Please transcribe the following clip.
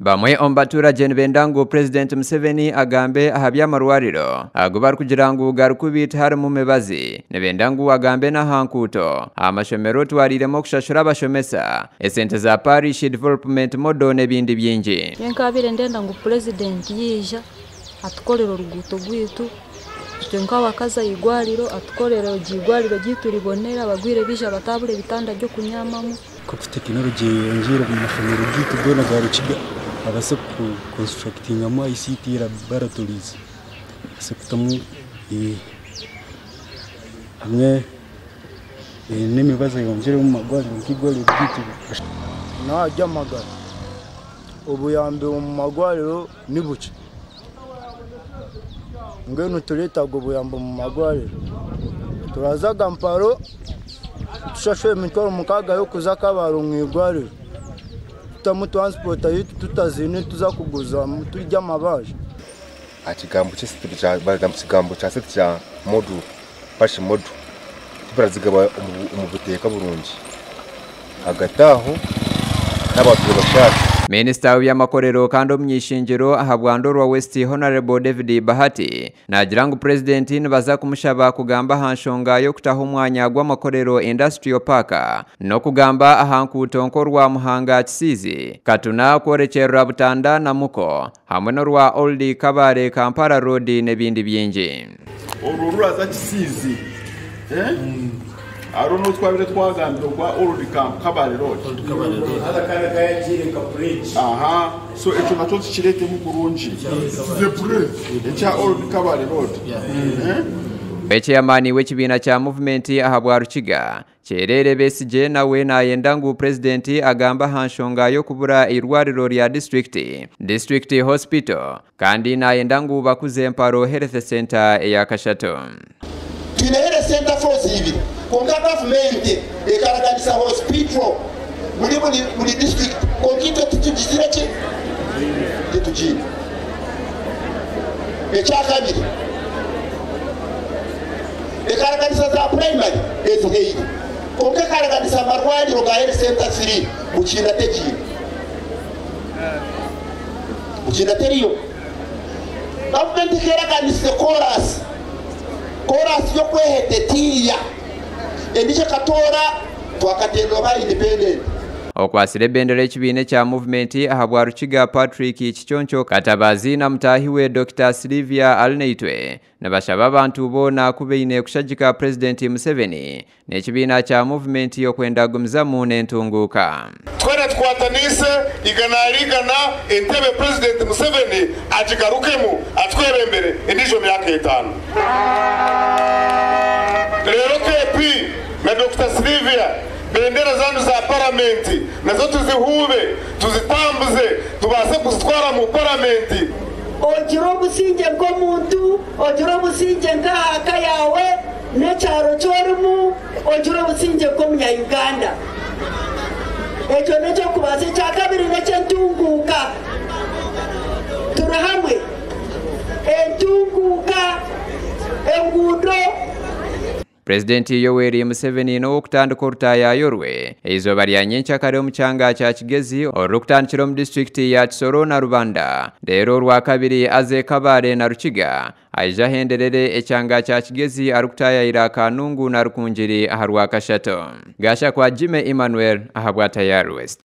Bamwe omu baturage nibenda ngu Purezidenti Museveni agambe aha by'amarwariro agu barikugira ngu garikubi tiharimu mibazi. Nibenda ngu agambe n'aha nkuuto, aha mashomero otwariiremu okushashura abashomesa, esente za Parish Development Model n'ebindi bingi. Nyowe nkabaire ndenda ngu purezidenti yaija atukorere oruguuto rwaitu, itwe nk'abakazi aha irwariro atukorere irwariro ryaitu ribonere abarwaire baija bataabura ebitanda by'okunyamamu. Nk'oku tekinologye eyeyongyeire omu mashomero gaitu goona ga Rukiga babaase kukonsituractingamu ICT laboratories babaase kutamu hamwe n'emibazi eyongyere omu marwariro nk'eirwariro ryaitu. N'aha by'amagara, obuyambi omu marwariro ni bukye. Mbwenu tureetaaga obuyambi omu marwariro. Turazaga mparo tushashura emitwaro 6 y'okuza Kabale omu irwariro. Tutamu taransipota yaitu tutaziine tuza kuguza turya amabanja. Aha kigambo kigambo kya sente kya model, parish model tibarazigaba omu buteeka burungi. Hagati aho n'abantu nibashaasha. Minisita w'eby'amakorero kandi omuny'eishengyero aha Bwandorwa West Hon. David Bahati naagira ngu Purezidenti nibaza kumushaba kugamba aha nshonga y'okutaho omwanya gw'amakorero Industrial Park n'okugamba aha nkuuto nk'orwa Muhanga Kisiizi, Katuna kworekyerera Butanda na Muko hamwe n'orwa Old Kabale Kampala Road n'ebindi bingi. Orwo ruraza Kisiizi, eh? Hariho n'otwabire twagambire ogwa Old Kabale Road. Aha, so ekyo nakyo tukireetemu kurungi. Ekya Old Kabale Road. Eh? Chairman w'ekibiina kya Movement aha bwa Rukiga, Kyerere Besigye nawe nayenda ngu Purezidenti agambe aha nshonga y'okubura eirwariro rya disiturikiti, District Hospital, kandi nayenda ngu bakuze Mparo Health Centre eya kashatu. Twine Health Centre Force ibiri kwonka gavumenti ekaraganisa hospital muri buri district kwonka itwe titugizire ki? Titugiine. Ekyakabiri, ekaraganisa za primary ezihaire kwonka ekaraganisa amarwariro ga Health Centre 3 Bukinda tegiine. Bukinda teriyo. Gavumenti ekeraganisize koorasi, koorasi y'okweheta etiiya. Endiijo ekatoora twakatendwa ba independent. Okwatsire ebendera y'ekibiina ekya Movement ahabwa Rukiga Patrick Kiconco Katabazi na mutaahi we Dokita Sylvia Arinaitwe nibashaba abantu boona ku baine kushagika Purezidenti Museveni n'ekibiina kya Movement okwenda kugumizamu n'entunguuka. Twena tukwatanise igana ahari igana entebe Purezidenti Museveni agigarukemu atwebembere endiijo myaka etaano. Reero KP na Dokita Sylvia bendera zaanyu za Paramenti nazo tuzihuube, tuzitambuze tubaase kuzitwara omu Paramenti. Ogire obusingye nk'omuntu, ogire obusingye nk'aha ka yaawe n'ekyaro ki orimu, ogire obusingye nk'omunya-Uganda. Ekyo n'eky'okubanza. Ekya kabiri n'eky'entunguuka. Turi hamwe. Entunguuka, enguudo. Purezidenti Yoweri Museveni n'ow'okutandika orutaayaayo rwe eizooba rya nyenkyakare omu kyanga kya Kigezi orurikutandikira omu disiturikiti ya Kisoro na Rubanda reero orwakabiri aze Kabale na Rukiga aije ahenderere ekyanga kya Kigezi arikutaayayira Kanungu na Rukungiri aha Rwakashatu. Gashakwa Jimmy Emmanuel ahabwa Tayari West.